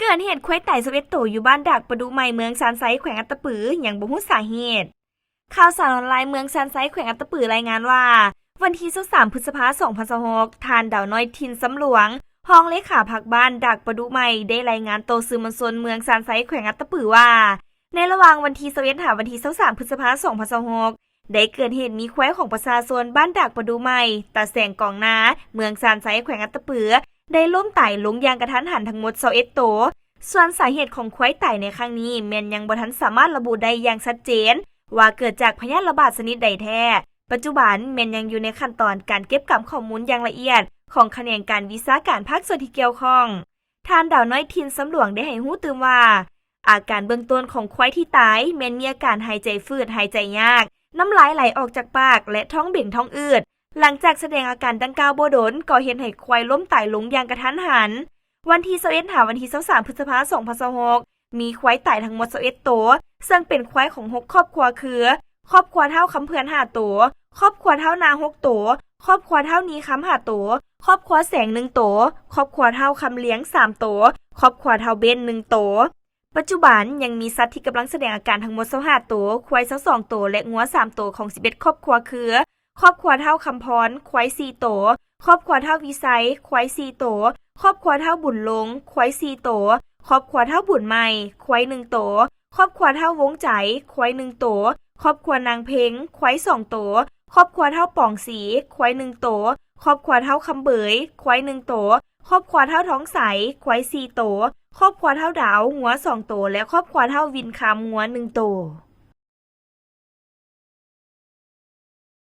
ເກີດເຫດຄວາຍຕາຍຊາວເອັດໂຕ ຢູ່ບ້ານດາກປະດູໃໝ່ ເມືອງຊານໄຊ ແຂວງອັດຕະປື ຍັງບໍ່ຮູ້ສາເຫດ. ຂ່າວສານອອນລາຍເມືອງຊານໄຊ ແຂວງອັດຕະປື ລາຍງານວ່າ ວັນທີຊາວສາມ ພຶດສະພາ ສອງພັນຊາວຫົກ ທ່ານ ດາວນ້ອຍ ຖິ່ນຊຳຫຼວງ ຮອງເລຂາພັກບ້ານດາກປະດູໃໝ່ ໄດ້ລາຍງານຕໍ່ສື່ມວນຊົນເມືອງຊານໄຊ ແຂວງອັດຕະປືວ່າ ໃນລະຫວ່າງວັນທີຊາວເອັດ ຫາວັນທີຊາວສາມ ພຶດສະພາ ສອງພັນຊາວຫົກ ໄດ້ເກີດເຫດມີຄວາຍຂອງປະຊາຊົນບ້ານດາກປະດູໃໝ່ ຕາແສງກອງນາ ເມືອງຊານໄຊ ແຂວງອັດຕະປື ໄດ້ລົ້ມຕາຍລົງຢ່າງກະທັນຫັນທັງໝົດຊາວເອັດໂຕ. ສ່ວນສາເຫດຂອງຄວາຍຕາຍໃນຄັ້ງນີ້ ແມ່ນຍັງບໍ່ທັນສາມາດລະບຸໄດ້ຢ່າງຊັດເຈນ ວ່າເກີດຈາກພະຍາດລະບາດຊະນິດໃດແທ້. ປັດຈຸບັນແມ່ນຍັງຢູ່ໃນຂັ້ນຕອນການເກັບກຳຂໍ້ມູນຢ່າງລະອຽດຂອງຂະແໜງການວິຊາການພາກສ່ວນທີ່ກ່ຽວຂ້ອງ. ທ່ານ ດາວນ້ອຍ ຖິ່ນຊຳຫຼວງ ໄດ້ໃຫ້ຮູ້ຕື່ມວ່າ ອາການເບື້ອງຕົ້ນຂອງຄວາຍທີ່ຕາຍແມ່ນມີອາການຫາຍໃຈຝືດ, ຫາຍໃຈຍາກ, ນ້ຳລາຍໄຫຼອອກຈາກປາກ ແລະ ທ້ອງເບັງທ້ອງອືດ. ຫຼັງຈາກສະແດງອາການດັ່ງກ່າວບໍ່ດົນ ກໍເຮັດໃຫ້ຄວາຍລົ້ມຕາຍລົງຢ່າງກະທັນຫັນ. ວັນທີຊາວເອັດ ຫາວັນທີຊາວສາມ ພຶດສະພາ ສອງພັນຊາວຫົກ ມີຄວາຍຕາຍທັງໝົດຊາວເອັດໂຕ ເຊິ່ງເປັນຄວາຍຂອງຫົກຄອບຄົວຄື ຄອບຄົວທ້າວຄຳເພື່ອນຫ້າໂຕ, ຄອບຄົວທ້າວນາຫົກໂຕ, ຄອບຄົວທ້າວນີຄຳຫ້າໂຕ, ຄອບຄົວແສງໜຶ່ງໂຕ, ຄອບຄົວທ້າວຄຳລຽງສາມໂຕ, ຄອບຄົວທ້າວເບັນໜຶ່ງໂຕ. ປັດຈຸບັນຍັງມີສັດທີ່ກຳລັງສະແດງອາການທັງໝົດຊາວຫ້າໂຕ, ຄວາຍຊາວສອງໂຕ ແລະ ງົວສາມໂຕຂອງສິບເອັດຄອບຄົວຄື ຄອບຄົວທ້າວຄຳພອນ ຄວາຍສີ່ໂຕ, ຄອບຄົວທ້າວວິໄຊ ຄວາຍສີ່ໂຕ, ຄອບຄົວທ້າວບຸນລົງ ຄວາຍສີ່ໂຕ, ຄອບຄົວທ້າວບຸນໃໝ່ ຄວາຍໜຶ່ງໂຕ, ຄອບຄົວທ້າວວົງໃຈ ຄວາຍໜຶ່ງໂຕ, ຄອບຄົວນາງເພັງ ຄວາຍສອງໂຕ, ຄອບຄົວທ້າວປອງສີ ຄວາຍໜຶ່ງໂຕ, ຄອບຄົວທ້າວຄຳເບີຍ ຄວາຍໜຶ່ງໂຕ, ຄອບຄົວທ້າວທອງໃສ ຄວາຍສີ່ໂຕ, ຄອບຄົວທ້າວດາວ ງົວສອງໂຕ ແລະ ຄອບຄົວທ້າວວິນຄຳ ງົວໜຶ່ງໂຕ.